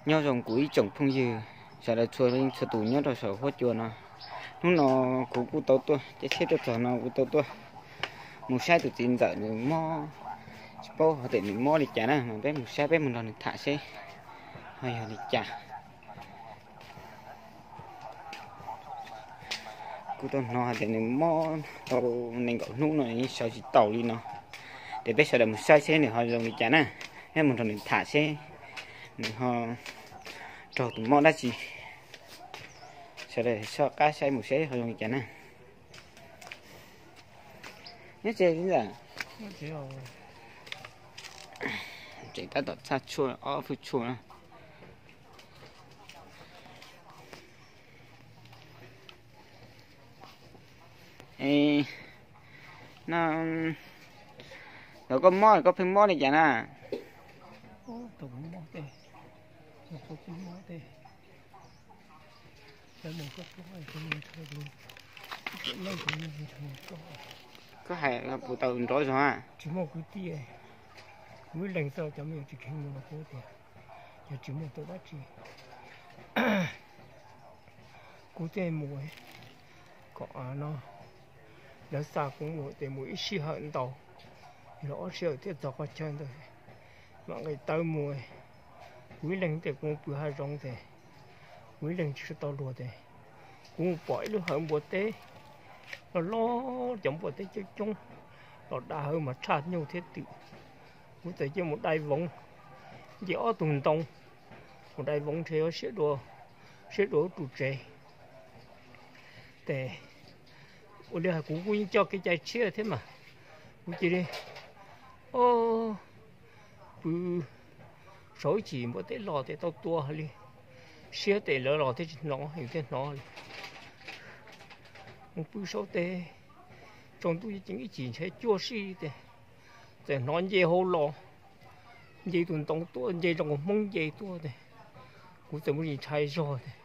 Nyob zoo kuv ib tsoom phooj ywg sawv daws txhua leej txhua tus nyob rau saum huab cua no. Hnub no kuv kuj tau tuaj caij tsheb tuaj txog no kuv tau tuaj mus saib tus txiv ntxawm nws mob, tsis paub hais tias nws mob li cas na, mas peb mus saib peb mus nrog nws tham seb ho yog li cas. Kuv tau hnov hais tias nws mob tau nees nkaum hnub no yeej sawv tsis taus li no, ces peb sawv daws mus saib seb nws ho zoo li cas na, peb mus nrog nws tham seb nws ho raug tus mob dab tsi. Sawv daws soj qab saib mus seb ho zoo li cas na. Nyob tsev ntxawm, tsev tab tom txhaj tshuaj ob fwj tshuaj na. No, thaum koj mob koj pheej mob li cas na? Koj hais puas tau nrov zog a? Tsis muaj kwv tij, kuv ib leeg xwb, cov me nyuam tsis kheev mus los kuv tias yog tsis muaj tus dab tsi. Kuv thiaj mus kom no, lawv xa kuv mus ces mus ib sij hawm ntau, los ob sij hawm thiaj txog qhov chaw ntawd, mam nqis tawv mus. Kuv ib leeg tias kuv mus pw hav zoov ces kuv ib leeg tsis tau luag ces kuv mus pom ib lub hawv npua teb loj loj, cov npua teb coob coob los da hawv mas tshaj nyuj thiab twm. Kuv txawm cia mus dai voov, nce ob tug ntoo, mus dai voov ntshe yuav siab dua, siab dua ub ru tsev. Ces ua li hais kuv kuj yeej coj kev cai tshiab thiab mas, kuv cia li, o, pw saum ib chim npua teb los ces tau tua hais li, siab ces lawv los thiaj tsis hnov, yus thiaj hnov li. Mus pw saum tes, tsaus ntuj ceev ib chim ntshe cuaj sij ces txawm hnov nce hauv los, nce tus ntoo tuaj, nce zoo nkaus hmoob nce tuaj ces kuv txawm muaj ntshai zog ces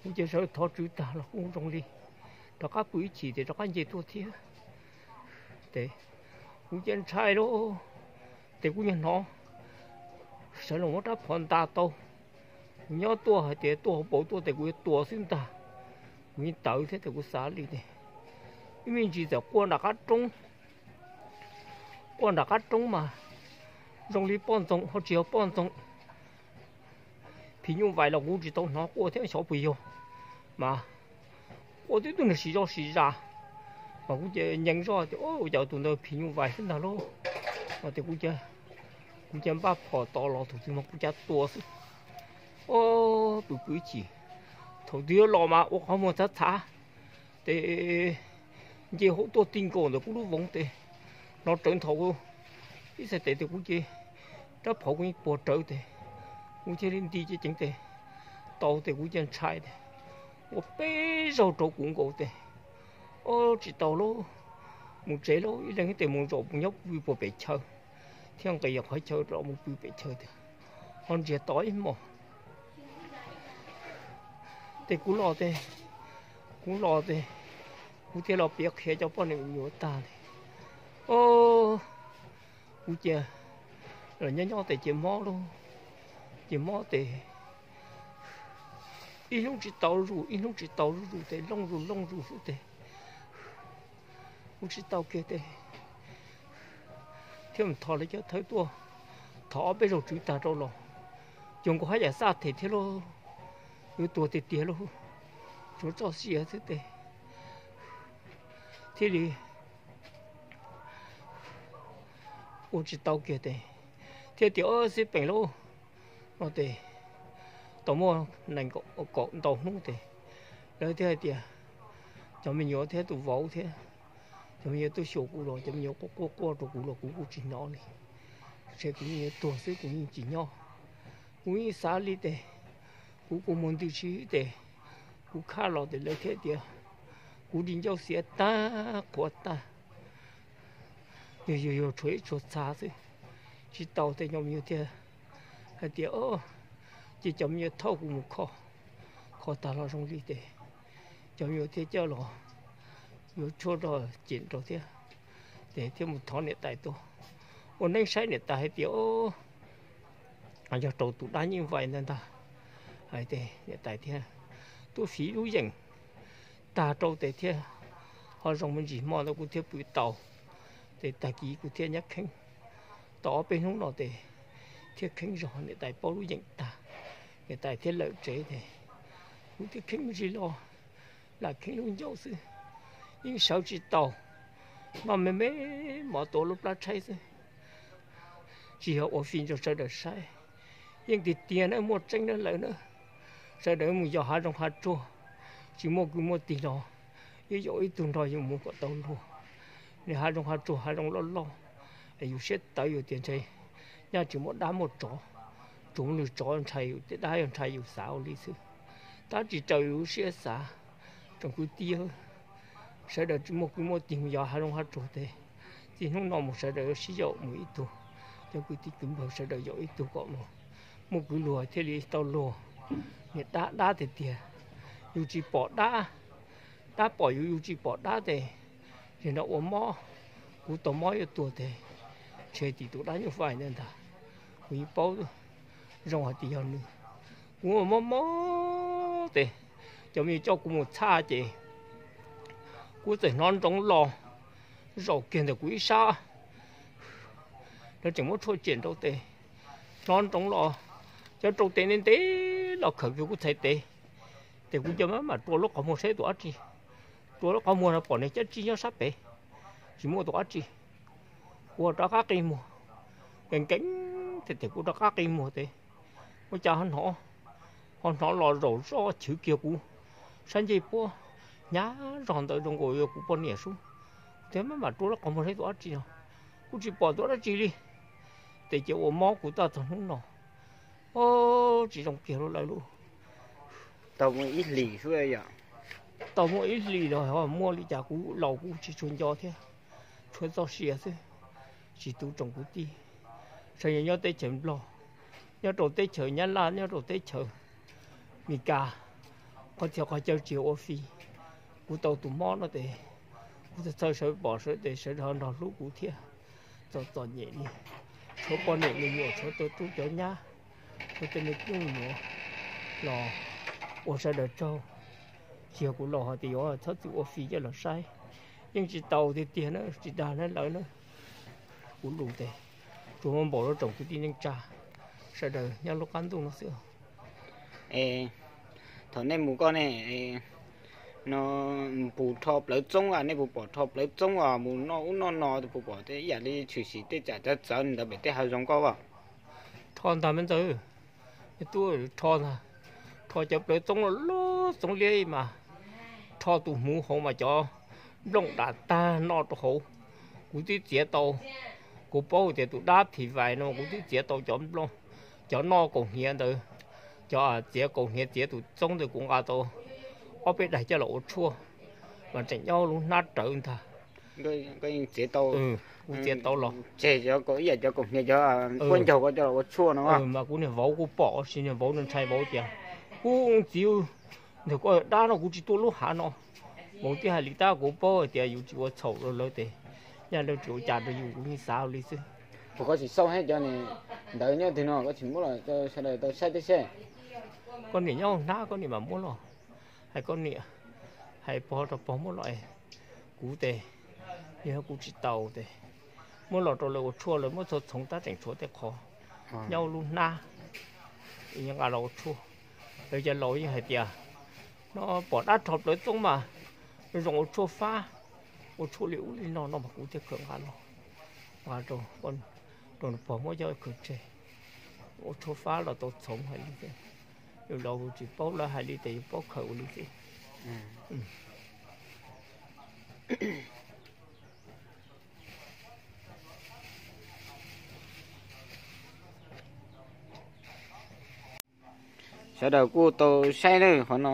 kuv cia sawv thov tswv tag los kuj zoo li rov qab pw ib chim ces rov qab nce tuaj thiab. Ces kuv cia ntshai lauj, ces kuv nyob hnov sawv los muab rab phom nta tau. Kuv nyob tuaj hais tias tuaj hauv paus tuaj ces kuv yuav tua xwb ntag. Kuv yeej tawv thiab ces kuv xav li ces ib me ntsis txawm quaj nram qab roob, quaj nram qab roob mas zoo li poj ntxoog ho tsis yog poj ntxoog. Phim nyuj vais los kuv tsis tau hnov quaj thiab xyov puas yog, mas quaj twb twb nws siv zog siv zas, mas kuv cia nyees zog tias ua cas tus ntawd phim nyuj vais xwb ntag lauj. Mas tias kuv cia npaj phom tod los tus twg mas kuv cav tua xwb. O, pw pw ib chim, thaum twg yuav los mas ua qhov muag txhav txhav, ces nce hauv tuaj ti nkaus ntawm kuv lub voov tes, hnov rawv nthav ib txhais tes tes kuv ces rab phom kuv yeej puag rawv tes, kuv thiaj li nti ceev ceev tes tau tes kuv cia ntshai tes ua peb zaug rau kuv nkaus tes, o, tsis tau lauj, mus tsev lauj, ib leeg ib tes mus zaum mus nyob pw puag pem chaw, thiaj nqis qhov chaw los mus pw pem chaw tiag, ho ntsiag to ib hmos. Ces kuv los ces, kuv los ces, kuv thiaj los piav qhia cov poj niam me nyuam tag li. O, kuv cia los nyob nyob ces cia mob lauj, cia mob ces ib hnub tsis tau zuj zus, ib hnub tsis tau zuj zus ces looj zus looj zus xwb ces kuv tsis tau kiag ces thiaj mus thov lawv cov thawj tuaj, thov ob peb zaug tswv tag rau los, cuag nkaus haj yam xaj them thiab lauj, yuav tuag tiag tiag lauj, tsuav txoj sia xwb ces thiaj li ua tsis tau kiag ces thiaj tias xib peem lauj, no ces tau muaj nees nkaum ntau hnub ces lawv thiaj hais tias cov me nyuam thiab tus vauv thiab cov me nyuam tuaj xyuas kuv los cov me nyuam quaj quaj quaj rau kuv los kuv kuj tsis hnov li, ntshe kuv yeej yuav tuag xwb kuv yeej tsis nyob. Kuv yeej xav li ces kuv kuj mus ntws si ces kuv khaj los ces lawv thiaj tias kuv di ncauj xiav tag qhuav tag, yog yog yog tshuav ib tsuag txha xwb, tsis tau ces cov me nyuam thiaj hais tias ces cov me nyuam thauj kuv mus kho, kho tag los zoo li ces cov me nyuam thiaj coj los yuav tshuaj rau cem rau thiab, ces thiaj mus thov niam tais tuaj ua neeb saib niam tais hais tias Yog rau tus dab nyuj vais ntag ntag. Hais tias niam tais thiaj tuaj fiv lub yeem tag rau tes thiab ho zoo me ntsis hmo ntawd kuv thiaj pw tau. Ces tag kis kuv thiaj nyob kheeb tau ob peb hnub no tes thiaj kheeb zog, niam tais paub lub yeem tag, niam tais thiaj lawm tsev tes kuv thiaj kheeb me ntsis los, lam kheeb lub ncauj xwb, yeej sawv tsis tau, noj me me mov tuav lub plab tshaib xwb. Tsis yog ua fij rau sawv daws saib, yeej tiag tiag na, muaj tseeb na lawm na. Sawv daws mus yos hav zoov hav tsuag, tsis muaj kwv muaj tij los, yuav yaum ib tug nrog yus mus kom tau luag. Nws hav zoov hav tsuag hav zoov loj loj, yus siab tawv yus tias ntshe nyaj tsis muaj dab muaj tsov, tsuas muaj nws tsov ntshai yus thiab dab yog ntshai yus xav ua li xwb. Tab tsis raws yus lub siab xav. Tsoom kwv tij, sawv daws tsis muaj kwv muaj tij mus yos hav zoov hav tsuag tes, txij hnub no mus sawv daws yuav sib yaum mus ib tug, cov kwv tij kwv npawg sawv daws yaum ib tug kom mus, muaj kwv luag thiaj li tau luag. Niag dab dab tiag tiag, yus tsis pom dab, dab pom yus, yus tsis pom dab tes, yog no ua mob, kuv tau mob yuav tuag tes, ntshe tim tus dab nyuj vais ntawd ntag, kuv yeej paub zoo hais tias yog nws. Kuv ua mob mob tes, cov me nyuam coj kuv mus txhaj ces kuv txawm hnov nroov los zaum kiag ntawm kuv ib sab, lawv tseem muab tshuaj ciam nraud tes, hnov nroov los, cov rau tes ntev ntev los khawm kiag kuv txhais tes, ces kuv cia li mam rua lub qhov muag saib tus dab tsi. Rua lub qhov muag no pom niag cab tsib nyob sab pem, tsis muaj tus dab tsi. Kuv rov qab qi muag, nkees nkees tias kuv rov qab qi muag tes, ua cas ho hnov, ho hnov los zaum zoj chwv kiag kuv sab ncej puab, hnyav zog ntawd zoo nkaus yog kuv poj niam sub. Kuv thiaj mam mam rua lub qhov muag saib tus dab tsi no, kuj tsis pom tus dab tsi li. Ces cia ua mob kuv txog txog hnub no, tsis zoo kiag lawm lauj. Tau muaj ib hlis xwb yom. Tau muaj ib hlis los ho muaj li cas, kuv laus kuv tsis tshua nco thiab, tshuav txoj sia xwb. Tsis tu tsoom kwv tij, txhua yam nyob teb chaws Nplog, nyob rau teb chaws Nyab Laj, nyob rau teb chaws Mes Kas, qhov txhia qhov chaw tsis ua fij. Kuv tau tus mob no tes, kuv txhawj sawv pom sawv tes sawv daws nrog hlub kuv thiab, txom txom nyem li, tshuav poj niam me nyuam, tshuav tej tub cov nyab, tshuav tej me tub me nyuam los ua sawv daws tsaug. Tsis yog kuv laus hais tias yuav txhob txwm ua fij coj los saib, yeej tsis tau tiag tiag na, tsis dag na lawv na. Kuv lus tes tsuas muaj npaum li tsoom kwv tij neej tsa sawv daws nyob lub qab ntuj no xwb. Es thaum nej mus koj ne, no puas rho plawv txoob, nej puas pom rho plawv txoob os, mus noj ub noj no puas pom ib yam li tshwm sim tej tsam txawv txawv ntawd pem tej hav zoov koj as? Rho ntag me ntxawg, tub, rho ntag. Rho cov plawv txoob loj loj, txoob liab mas, rho tus hmuv hauv mas cov nplooj dam tag noj rau hauv. Kuv twb txiav tau, kuv paub tias tus dab phim vais no kuv twb txiav tau cov nplooj, cov noj kaus hniav ntawd, cov txiav kaus hniav txiav tus txoob ntawd kuv nqa tau ob peb daim coj los ua tshuaj, mas tseem nyob lub hnab rawv ntag. Kuv txiav tau los tseg ib yam cov kaus hniav cov puab ncaug ko coj los ua tshuaj no mas kuv niag vauv kuj pom, sis niag vauv ntshai vauv tias, kuv txiv, ntawm koj dab no kuv tsis tuaj lub hav no. Vauv twb hais li tab kuv paub hais tias yus tsis ua txhaum rau lawv tes, nyaj lawv tsis ua cas rau yus, kuv yeej xav li xwb. Puas koj tsis xauj hab cov ntawd nyob twg no koj tsis muab los rau sawv daws tau saib thiab seb? Koj niam nyob hauv hnab koj niam mam muab los. Hais koj niam, hais pog rau pog muab los es, kuv tes, yog kuv tsis tau tes, muab los rau lawv ua tshuaj lawv muab txhoov txhoov tab tseem tshuav tej qho nyob lub hnab, nqa los ua tshuaj. Lawv cov laus yeej hais tias, no pom dab rho plawv txoob mas zoo ua tshuaj fab, ua tshuaj li ub li no no mas kuv thiaj khawm nqa los, nqa rau, rau pog muab coj khaws tseg, ua tshuaj fab los tau txhoov hais li xwb. Yus laus tsis paub, lawv hais li tes yus paub khaws ua li xwb. Sawv daws kuj tau saib na, qhov no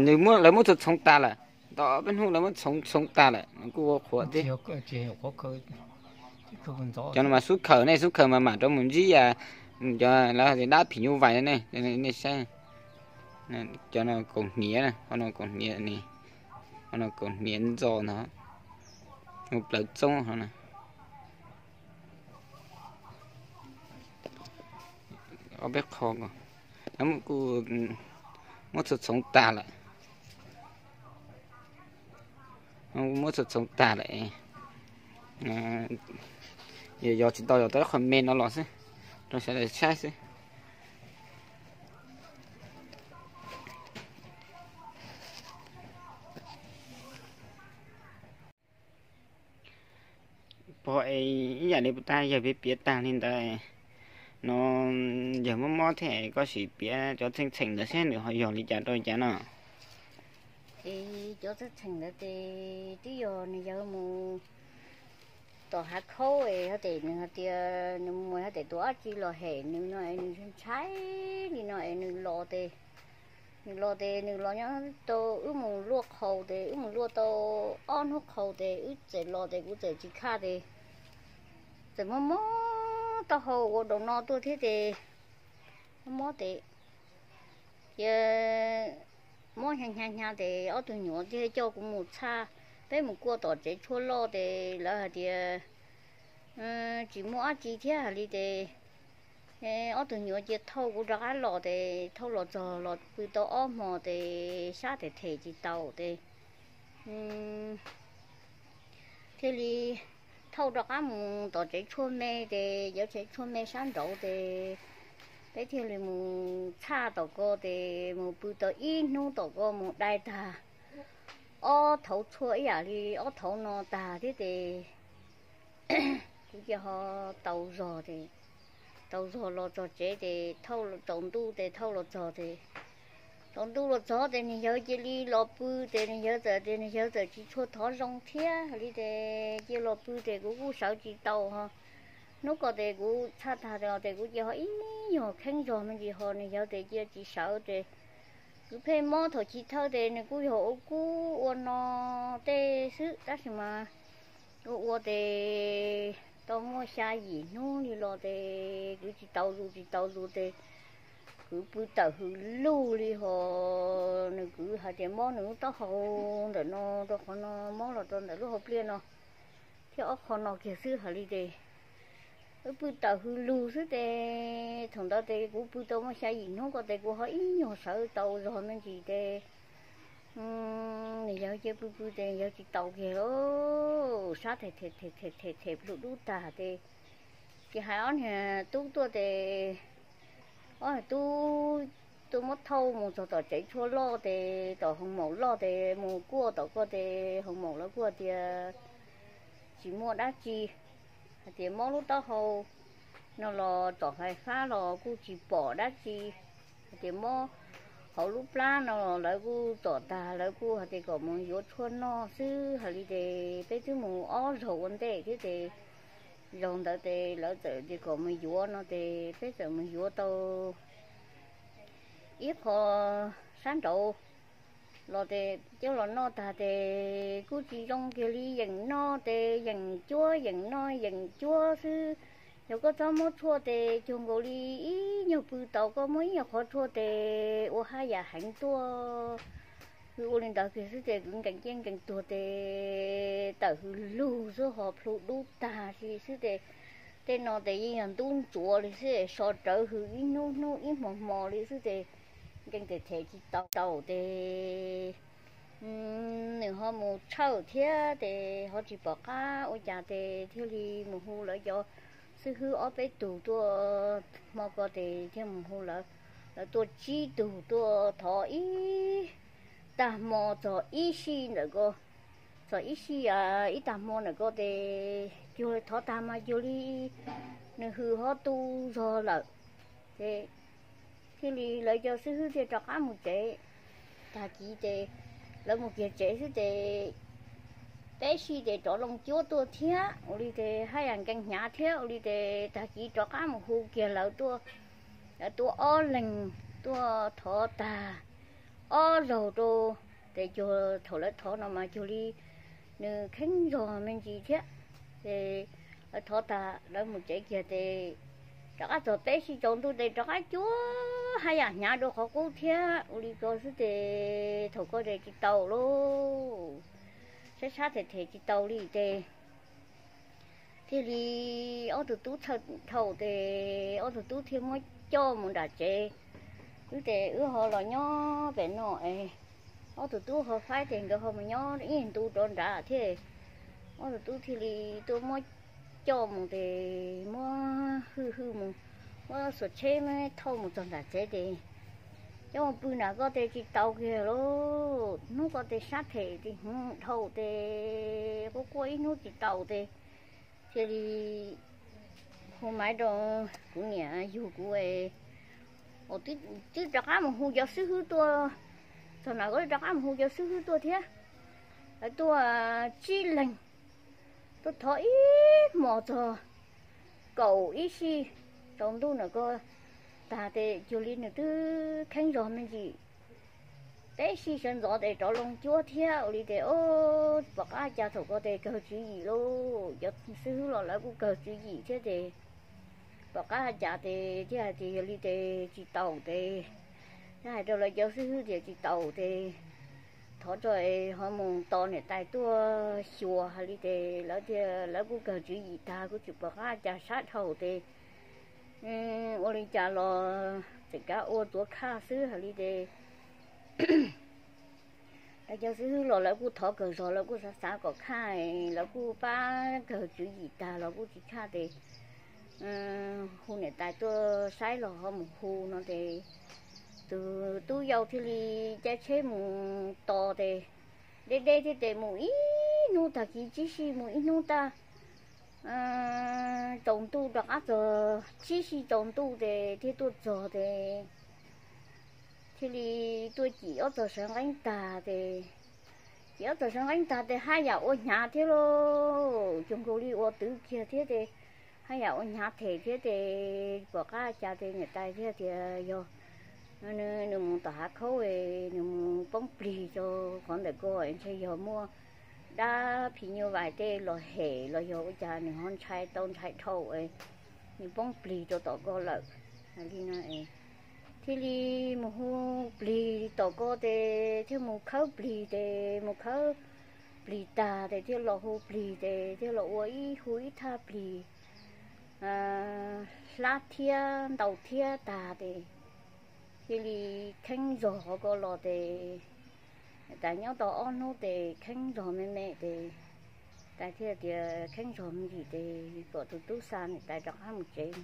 nws muab, lawv muab txhoov txhoov tag lawm, tau ob peb hnub lawv muab txhoov txhoov tag lawm, nws kuj ua qhuav thiab. Cov no mas xub khawm ne, xub khawm mas mam rov mus ntsib yam cov lawv tias dab phim nyuj vais ne, nej saib. Cov no kaus hniav, qhov no kaus hniav, qhov no kaus hniav ntxo ntag, plawv txoob qhov no. Ob peb qho, kuj muab txhoov txhoov tag lawm. Muab txhoov txhoov tag lawm. Yog tsis tau yog tau qhov me no los xwb, rau sawv daws saib xwb. Pog, es ib yam li puas tag yawg piav piav tag li ntawd no, yawg mob mob thiab, koj sim piav cov txheej txheem ntawd seb nws ho yog li cas rau li cas no. Ces cov txheej txheem ntawd ces twb yog nws yawg mus tom hav khaub es hos tes nws hais tias nws mus hos tes tus dab tsi los hem nws no es nws ntshai li no es nws los tes, nws los tes nws los nyob tau wb mus luaj qhaus tes wb mus luaj tau ob hnub qhaus tes wb txawm los tes kuv txawm tsis khaj tes txawm mob mob taub hau ua daus no tuaj thiab tes mob mob tes cia mob hnyav hnyav hnyav tes ob tug nyuam thiaj coj kuv mus txhaj, peb mus kuaj tom tsev tshuaj loj tes lawv hais tias tsis muaj dab tsi thiab hais li tes ob tug nyuam cia thauj kuv rov qab los tes thauj los txog los pw tau ob hmo tes sab them them tsis tau tes thiaj li thauj rov qab mus tom tsev tshuaj me tes cov tsev tshuaj me sab nraud tes peb thiaj li mus txhaj tom ko tes mus pw tau ib hnub tom ko mus dai tag ob thauv tshuaj ib yam li ob thauv no tag thiab tes kuv cia ho tau zog tes, tau zog los txog tsev tes thauj tsaus ntuj tes thauj los txog tes, tsaus ntuj los txog tes nws yawg cia li los pw tes nws yawg txawm tes nws yawg txawm tsis tshua thov zoo thiab li tes cia los pw tes kuv kuj sawv tsis tau ho. Hnub ko tes kuv txhaj tag tes kuv cia ho ib nyuag kheeb zog me ntsis ho nws yawg tes cia tsis sawv tes kuv pheej mob thaum chiv thawj tes nws kuj yog ua kub ua no tej xwb tab sis mas ua ua tes tau muaj xya yim hnub li los tes kuv tsis tau zus tsis tau zus tes kuv pw tawm hws lug li ho nws kuv hais tias mob nws lub taub hau ntawm no rau qhov no mob los rau ntawm lub hauv pliaj no thiab ob qho no kiag xwb hais li tes wb pw tawm hws lug xwb tes thaum ntawd tes kuv pw tau muaj xya yim hnub ko tes kuv ho ib nyuag sawv tau zog me ntsis tes nws yawg cia pw pw tes yawg tsis tau kiag sab them them them them plhu dub tag tes ces hais ob niag tub tuaj tes ob niag tub tuaj muab thauj mus txog tom tsev tshuaj loj tes tom hoo maum loj tes mus kuaj tom ko tes hoo maum lawv kuj tias tsis muaj dab tsi, hais tias mob lub taub hau no los tsom fais fab los kuj tsis pom dab tsi, hais tias mob hauv lub plab no los lawv kuj tsom tag lawv kuj hais tias kom mus yuav tshuaj noj xwb hais li tes peb twb mus ob zaug ua ntej thiab tes zaug ntawd tes lawv txawm tias kom mus yuav no tes peb txawm mus yuav tau ib qho sab nraud los tes coj los noj tag tes kuj tsis zoo kiag li, yeem noj tes yeem cuab yeem noj yeem cuab xwb. Yog koj txhob muab tshuaj tes cuag nkaus li ib nyuag pw tau koj muab ib nyuag qhov tshuaj tes ua haj yam heev tuaj. Kuv ua li ntawd kiag xwb tes kuv nkees ciaj nkees tuag tes tawm hws lug xwb ho plhu dub tag li xwb tes tej no tes yeej yog ntub ntsuav li xwb, so rawv hws ib hnub hnub ib hmo hmo li xwb tes nkees them them tsis tau tau tes nws ho mus tshawj thiab tes ho tsis pom qab ua cas tes thiaj li mus hu lawv cov xib hwb ob peb tug tuaj, hmo ko tes thiaj mus hu lawv, lawv tuaj tsib tug tuaj thov ib tag hmo txog ib sij ntawm ko, txog ib sij ib tag hmo ntawm ko tes cuag thov tag mas cuag li nws hws ho tu zog lawm. Ces thiaj li lawv cov xib hwb thiaj rov qab mus tsev. Tag kis ces lawv mus kiag tsev xwb ces peb sij ces rov loo cuab tuaj thiab ua li ces haj yam nkees hnyav thiab ua li ces tag kis rov qab mus hu kiag lawv tuaj, lawv tuaj ob leeg tuaj thov tag ob zaug rau, ces cuag thaum lawv thov no mas cuag li nws kheeb zog me ntsis thiab. Ces lawv thov tag lawv mus tsev kiag ces rov qab txog peb sij tsaus ntuj ces rov qab cuab haj yam hnyav dua qhov qub thiab ua li ko xwb ces thaum ko ces tsis tau lauj, sab sab them them tsis tau li ces thiaj li ob tug tub txhawj dhau ces ob tug tub thiaj muab coj mus nram tsev. Wb ces wb ho los nyob pem no es ob tug tub ho faib ces nkawd ho mus nyob ib ntu rov nrad thiab. Ob tug tub thiaj li tuaj muab coj mus ces muab hwj hwj mus, muab xuas tsheb muab thauj mus txog nram tsev ces coj mus pw nram ko ces tsis taus kiag lauj. Hnub ko ces sab phem ces hwv dhau ces quaj quaj ib hnub tsis taus ces thiaj li hu maiv rau kuv niam yug kuv, twb rov qab mus hu cov xib hwb tuaj, txog nram ko rov qab mus hu cov xib hwb tuaj thiab. Lawv tuaj tsib leeg, tuaj thov ib hmos txog kaum ib sij tsaus ntuj ntawm ko tag ces cuag li nws twb kheeb zog me ntsis. Peb sij sawv ntxov ces rov loo cuab thiab ua li ces o, pom qab cas thaum ko ces kawg tswv yim lauj, cov xib hwb los lawv kuj kawg tswv yim thiab ces pom qab cas ces thiaj hais tias yog li ces tsis taus ces, thiaj hais rau lawv cov xib hwb tias tsis taus ces thov tso es ho mus tos niam tais tuaj xyuas hais li ces lawv tias lawv kuj kawg tswv yim tag kuj tsis pom qab cas sab dhau ces ua li cas los txawm kav ua tuav khaj xwb hais li ces lawv cov xib hwb los lawv kuj thov kawg zog, lawv kuj xav xav kom khaj, lawv kuj pab kawg tswv yim tag los kuj tsis khaj ces hu niam tais tuaj saib los ho mus hu no ces tus tub yau thiaj li caij tsheb mus tos ces deb deb thiab ces mus ib hnub tag kis tsib sij mus ib hnub tag tsaus ntuj rov qab txog, tsib sij tsaus ntuj ces thiaj tuaj txog ces thiaj li tuaj cim ob txog sawv nqeeb tag ces, cim ob txog sawv nqeeb tag ces haj yam ua hnyav thiab lauj, cuag nkaus li ua twv kiag thiab ces haj yam ua hnyav them thiab ces pom qab cas ces niam tais thiaj tias yog nws mus tom hav khaub, nws mus poob plig rau qhov ntawm ko ntshe yog muaj dab phim nyuj vais tej los hem los yog ua cas nws ho ntshai tau ntshai dhau, nws poob plig rau tom ko lawm. Li no thiaj li mus hu plig tom ko ces thiaj mus khawb plig ces mus khawb plig tag ces thiaj los hu plig ces thiaj los ua ib hu ib thaj plig hlab thiab ntaus thiab tag ces thiaj li kheeb zog qhov ko los ces tas nyob tau ob hnub ces kheeb zog me me ces tas thiaj tias kheeb zog me ntsis ces kom tus tub xa niam tais rov qab mus tsev.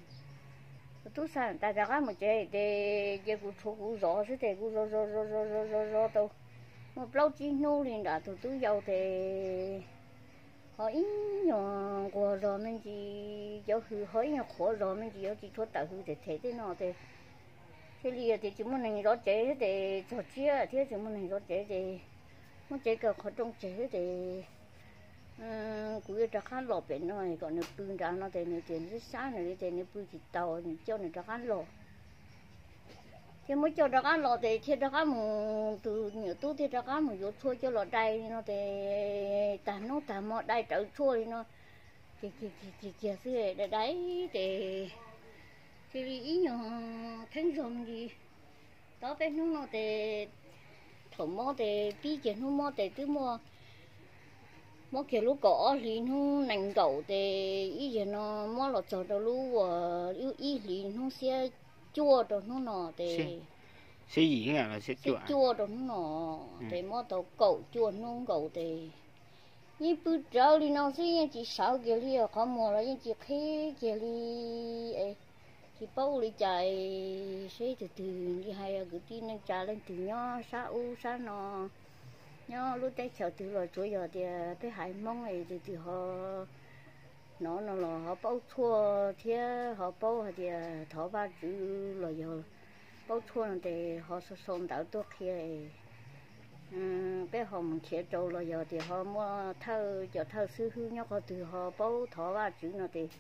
Tus tub xa niam tais rov qab mus tsev ces cia kuv tshuav kuv zov xwb ces kuv zov zov zov zov zov zov zov tau muaj plaub tsib hnub li nram tus tub yau ces ho ib nyuag nquag zog me ntsis, cov hws ho ib nyuag qhuav zog me ntsis, yuav tsis tshua tawm hws them them tej no ces thiaj li tias tsis muaj neeg zov tsev thiab ces txog tsiab thiab tsis muaj neeg zov tsev ces muab tsev kaw qhov rooj tseg xwb ces kuv yuav rov qab los pem no kom nws pw nrad no ces nws tias nws sab nws li ces nws pw tsis taus, nws coj nws rov qab los. Thiaj muab coj rov qab los ces thiaj rov qab mus, tus nyuam tub thiaj rov qab mus yuav tshuaj coj los dai li no ces tag hnub tag hmo dai rawv tshuaj li no ces kiag kiag xwb dai dai ces thiaj li ib nyuag kheeb zog me ntsis. Tau peb hnub no ces thaum mob ces pib kiag hnub mob ces twb muaj, mob kiag lub kaum ob hlis hnub nees nkaum ces ib yam no mob los txog rau lub uas ib hlis hnub xiab cuaj rau hnub no ces, xiab cuaj rau hnub no ces mob tau kaum cuaj hnub nkaus ces yeej pw rawv li no xwb yeej tsis sawv kiag li, qhov muag los yeej tsis qhib kiag li. Tsis paub ua li cas, seb tus twg li hais kwv tij neej tsa leej twg nyob sab ub sab no, nyob lub teb chaws twg los tsuav yog tias peb haiv Hmoob es tus twg ho hnov no los ho paub tshuaj thiab ho paub hais tias thov Vajtswv los yog paub tshuaj no ces ho sau sau ntawv tuaj qhia. Peb ho mus nrhiav rau los yog tias ho muaj thawj cov thawj xib hwb nyob qhov twg ho paub thov Vajtswv no ces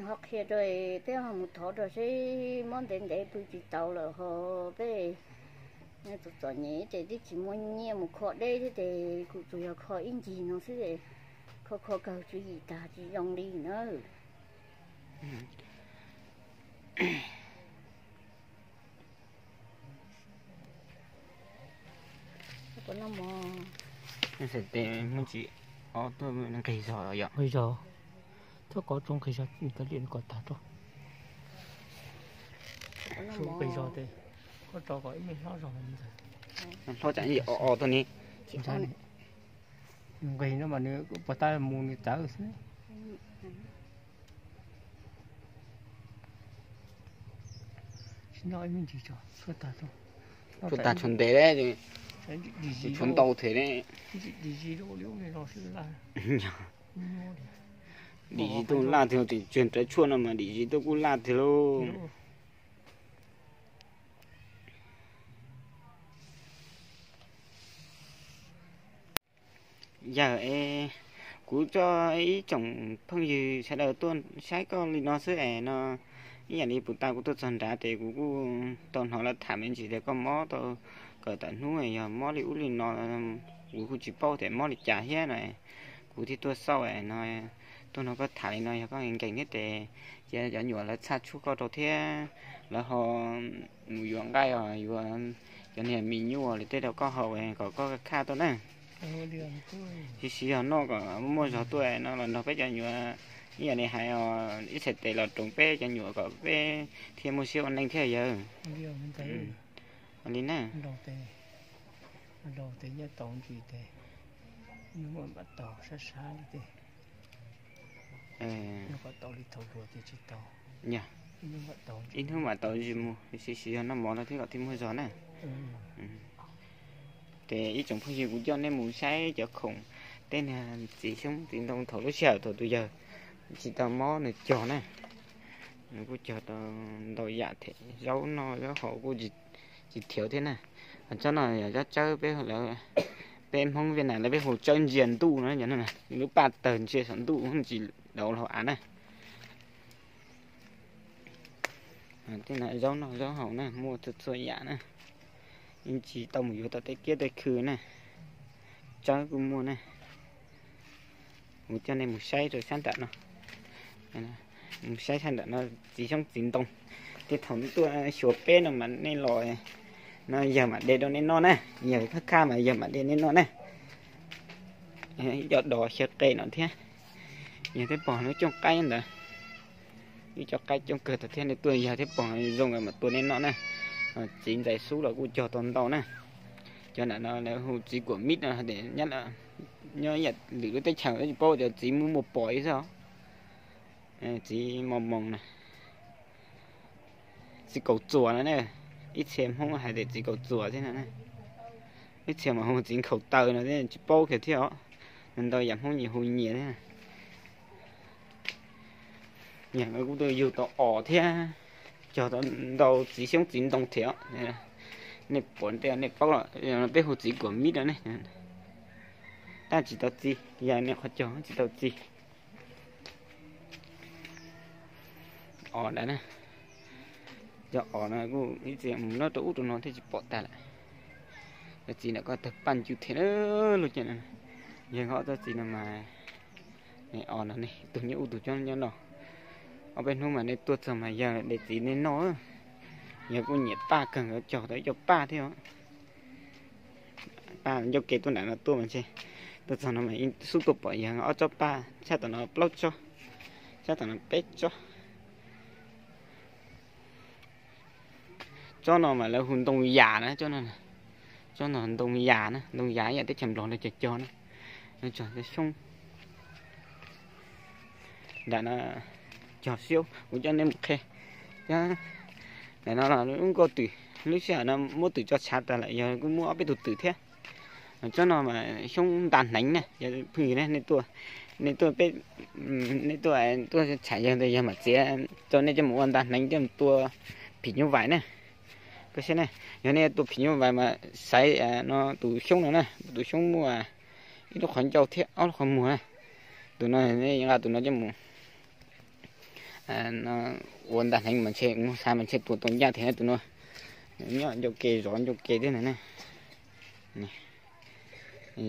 ho qhia rau peb ho mus thov rau seb mob ntev ntev pw tsis tau lawm ho peb txom txom nyem ces twb tsis muaj nyiaj mus kho deb thiab ces kuv tsuas yog kho ib ncig no xwb, kho kho kawg tswv yim tag tsis zoo li na. Nqis zog, thawj kov tso nqis zog, tas li ko tag rau. Nqis zog tes koj rau kom ib me hlob zog ntawd. Hlob tsam ib o o tag ni. Nqis no mas nws puas tab mus nws tawv xwb. Tsis noj ib me ntsis tso, tshuav tag tso. Tshuav tag tshuav ntev, tshuav ntau thiab. Dim zis tuaj laj tiag, tus tsev rawv tshuaj no mas dim zis tuaj kuj laj tiag lauj. Yawg es, kuv coj ib tsoom phooj ywg sawv daws tuaj saib koj li no xwb es no, ib yam li puag ta kuv tuaj txog nrad ces kuv kuj tau hnov lawv tham me ntsis tias koj mob tau kawm tawm hnub, yog mob li ub li no, kuv kuj tsis paub tias mob li cas thiab no. Kuv thiaj tuaj xauj no, tuaj nrog koj tham li no, yog koj nkees thiab ces cia cov nyuam lawv txhaj tshuaj koj rau thiab, lawv ho mus yuav nqaij os, yuav cov niag mis nyuj li tej rau koj haus kom koj khaj tau na. Siv siv zog noj kom muaj zog tuaj no los nrog peb cov nyuam, ib yam li hais os, ib txhais tes los roos peb cov nyuam kom peb thiaj muaj siab ua neej thiab yawg. Li na. Ib hnub mam tau zis mus, siv siv zog noj mov no thiab kom thiaj muaj zog na. Ces ib tsoom phooj ywg, kuv coj nej mus saib cov khoom, tej niag txiv xyoob txiv ntoo thaum lub sij hawm thaum tus yawg tsis tau mob nws cog na. Nws kuj cog tau ntau yam thiab, zaub noj zaub haus kuj tsis thiav thiab na. Tsob no yog tsob tsawb peb, peb Hmoob Viaj Nam lawv peb hu tsawb ntsia ntuj no, lub paj tawg ntsia saum ntuj tsis dauv los av na. Tej no zaub noj zaub haus na, muaj txhua txhua yam na. Yeej tsis tau mus yuav tau tej kiab tej khw na. Tsawb kuj muaj na. Kuv coj nej mus saib rau sab nram no. Mus saib sab nram no, txiv xyoob txiv ntoo. Tej thaum nej tuaj xyuas peb no mas nej los no yawg mam de rau nej noj na. Yawg khaj khaj mas yawg mam de nej noj na. Ib co dos xyaw qe no thiab. Yawg thiab pog lub cooj qaib ntawd, ib co qaib coob kawg tau thiab, nej tuaj yawg thiab pog zoo mam tua nej noj na. Txiv ntxais xub los kuj cog tau ntau na. Cov nram no lawv hu txiv kuam mib no, nyob yam lwm lub teb chaws tsis paub, cov txiv muaj muaj pos ib xwb. Txiv mos moos na, txiv kaus txuas no ne. Ib txhia Hmoob hais tias txiv kaus txuas thiab no. Ib txhia mas hu txiv nkhaus taw no thiab, tsis paub kiag thiab os. Ntau yam Hmoob nyias hu nyias thiab. Yog kuj tuaj yug tau os thiab, cog tau ntau txiv xyoob txiv ntoo thiab. Nej pom tej nej paub los, peb hu txiv kuam mib no ne. Tab tsis tau txi, yog nej qhov cog tsis tau txi. Os ntawd na, cov os no kuj ib txhia mus nyob rau ub rau no thiaj tsis pom tag lawm. Cov txiv ntawm ko tawg paj ncw thiab lauj. Ces yawg ob txoj txiv no mas, os no ne, tus nyob ub tus nyob no. Ob peb hnub mas nej tuaj txog mas yawg de txiv nej noj. Yawg kuj nyiam paj kawg, cog tau ib co paj thiab os. Paj ncauj ke tuaj nram no tuaj mas ntshe, tuaj txog no mas xub tuaj pom yawg ob tsob paj, tshaj tom no plaub tsob, tshaj tom no peb tsob. Tsob no mas lawv hu ntoo yas na, tsob no, tsob no ntoo yas na, ntoo yas ib yam teb chaws Nplog lawv cog cog na. Cog xyoob. Nram no cog xyoob, kuv coj nej mus qhia. Nram no los lub nkauj twm, lub sij hawm no muab twm tso tshav tas lawm, yog kuj muaj ob peb tug twm thiab. Tsob no mas xyoob nta hneev na, yog phooj ywg ne, nej tuaj, nej tuaj peb, nej tuaj, tuaj tsham yawg ntawd yawg mam txiav rau nej coj mus ua nta hneev coj mus tua phim nyuj vais na. Koj saib ne, yog nej tua phim nyuj vais mas xaiv no tus xyoob no na, tus xyoob muaj ib lub qhov ncauj thiab ob lub qhov muag na. Tus no nej nqa tus no coj mus ua nta hneev mas ntshe, mus xav mas ntshe tua tau ncaj thiab tus no. Nyob ncauj ke, zov ncauj ke thiab na.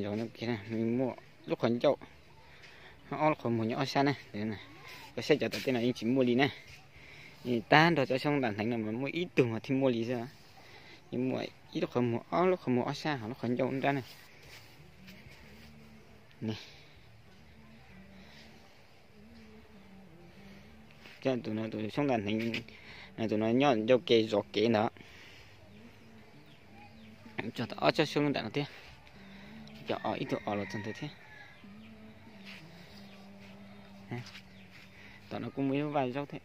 Zov ncauj ke, muaj lub qhov ncauj, ob lub qhov muag nyob ob sab na. Koj saib cov tom tej no yeej tsis muaj li na. Tag nrho cov xyoob nta hneev no mas muaj ib tug mas thiaj muaj li xwb. Yeej muaj ib lub qhov muag, ob lub qhov muag ob sab, ho lub qhov ncauj nrab na. Tus no tus xyoob nta hneev Tus no nyob ncauj ke zov kev ntawd. Tso tau ob tsob xyoob nram no thiab. Cov os ib tug os los txog ntawd thiab. Tom no kuj muaj ib lub vaj zaub thiab.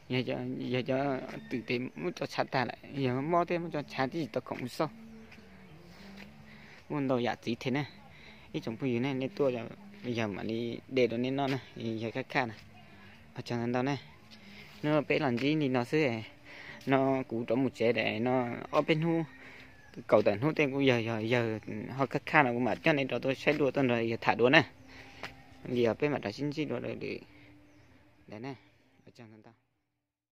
Yog cov twm tes muab tso tshav tag lawm, yog mob thiab muab tso tshav tib si tau khoom mus xauj. Muaj ntau yam txiv thiab na. Ib tsoom phooj ywg ne, nej tuaj yog mam li de rau nej noj na, yog khaj khaj na. Ua tsaug ntau ntau ne. Hnub no peb los ntsib li no xwb, no kuv rov mus tsev lawm no, ob peb hnub, kaum tawm hnub tej kuj yog yog yog ho khaj khaj no kuv mam coj nej rov tuaj saib dua tuaj nrog yawg tham dua na. Li os peb mam rov sib ntsib dua lwm daim na. Ua tsaug ntau ntau.